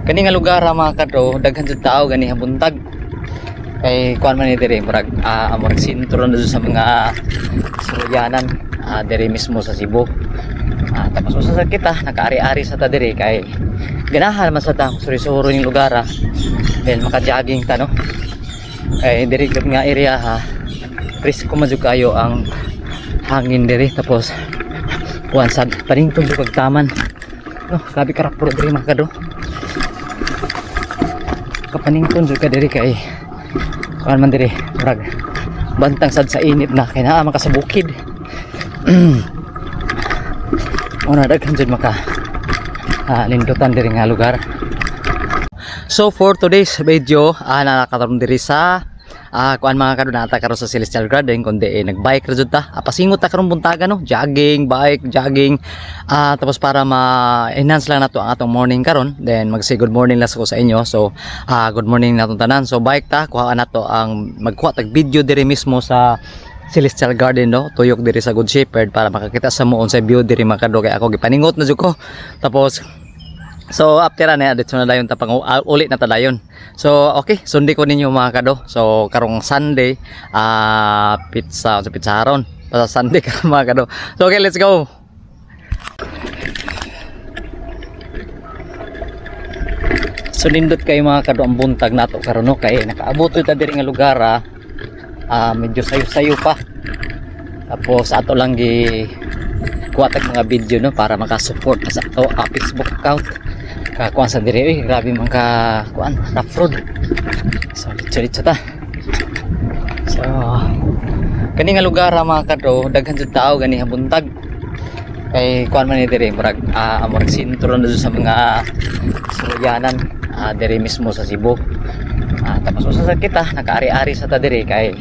Kani nga lugar ha, mga kadro, daghan jud tao gani buntag. Kay kuan man ni diri, murag murag sentro na jud sa mga suluyanan diri mismo sa Cebu. Tapos usa sa kita nakaari-ari sa ta diri kay ganahan man sa ta suri-suro ning lugar ha. Then maka-jogging ta, no. Kay diri gud nga area ha, presko man jud kayo ang hangin diri, tapos kuan sad, paningtong jud pagtaman, no. Grabe ka rough road diri, mga kadro. Kapanington jud ka diri kay kuan man diri, murag bantang sad sa init na kay naa man ka sa bukid. Una, daghan jud maka nindutan diri nga lugar. So for today's video, nakakaroon diri sa kuan, mga kadro, nata karon sa Celestial Garden, kundi eh, nagbike ra jud ta. Pasingot ta karon buntaga, no, jogging, bike, jogging. Tapos para ma-enhance lang nato ang atong morning karon, then mag say good morning lang ko sa inyo. So good morning natong tanan. So bike ta, kuha nato ang magkuha tag video diri mismo sa Celestial Garden, no, tuyok diri sa Good Shepherd para makakita sa mo unsay view diri, mga kadro, kay ako gipaningot na jud ko. Tapos so after ana, dito na dayon ta pang uli na ta dayon. So okay, sundi ko ninyo, mga kado. So karong Sunday, pizza sa pizza haron. Basta Sunday ka, mga kado. So okay, let's go. So nindot kayo, mga kado, ang buntag nato karon, no, kay nakaabot ta diri nga lugar medyo sayo-sayo pa. Tapos ato lang gi kuha tag mga video, no, para maka-support sa ato Facebook account. Kakuan sa diri, eh, grabe man ka kuan, rough road. So litso-litso ta. So kani nga lugar ha, mga kadro, daghan jud tao gani buntag. Kay kuan man ni diri, murag murag sentro na jud sa mga suluyanan diri mismo sa Cebu. Tapos usa sa kita nakaari-ari sa ta diri kay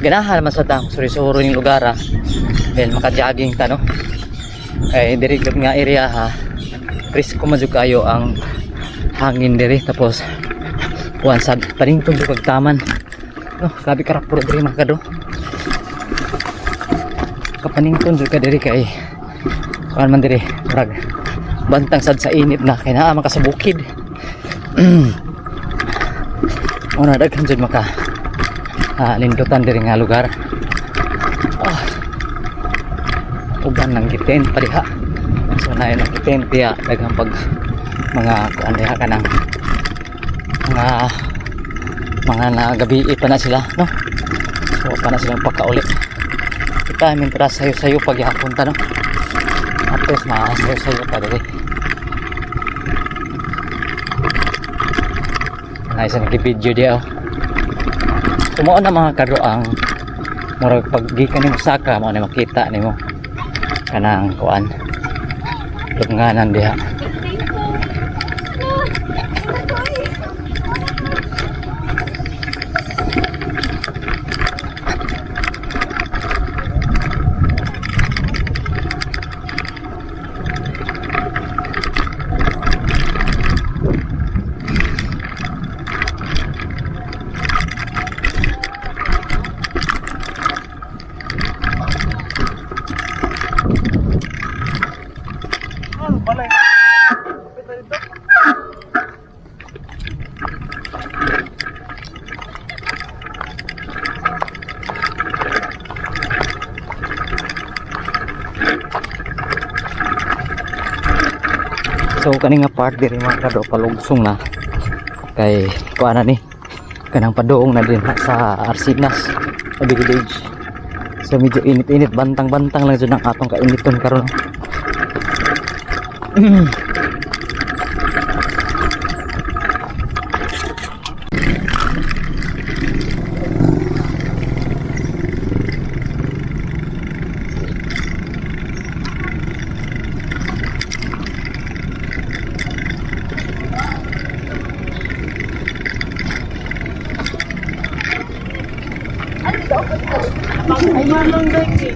ganahan man sa ta suri-suro ning lugar ha. Then maka-jogging ta, no. Kay diri gud nga area ha, presko man jud kayo ang hangin diri, tapos kuan sad, paningtong jud pagtaman, no. Grabe ka rough road diri, mga kadro. Kapanington jud ka diri kay kuan man diri, murag bantang sad sa init na kay naa man ka sa bukid. Una, daghan jud maka nindutan diri nga lugar. Uban nang gitent pa diha. So na nang gitent diha, daghang pag mga kuan diha, kanang mga nagabi pa na sila, no. So pa na silang pagkauli. Kita mientras sayo-sayo paghapon ta, no, at least masayo-sayo pa diri. Na isa nag-video diha, oh. So mao na, mga kadro, ang murag pag gikan nimo saka, mao na makita nimo kanang kuan, lunganan diha. Balay. Kapit na dito. So kani nga part diri, mga kadro, palugsong na kay kuan na ni, kanang paduong na din sa Arsinas sa village. So medyo init-init, bantang-bantang lang jud ang atong kainiton karon. Ay, manong dagi.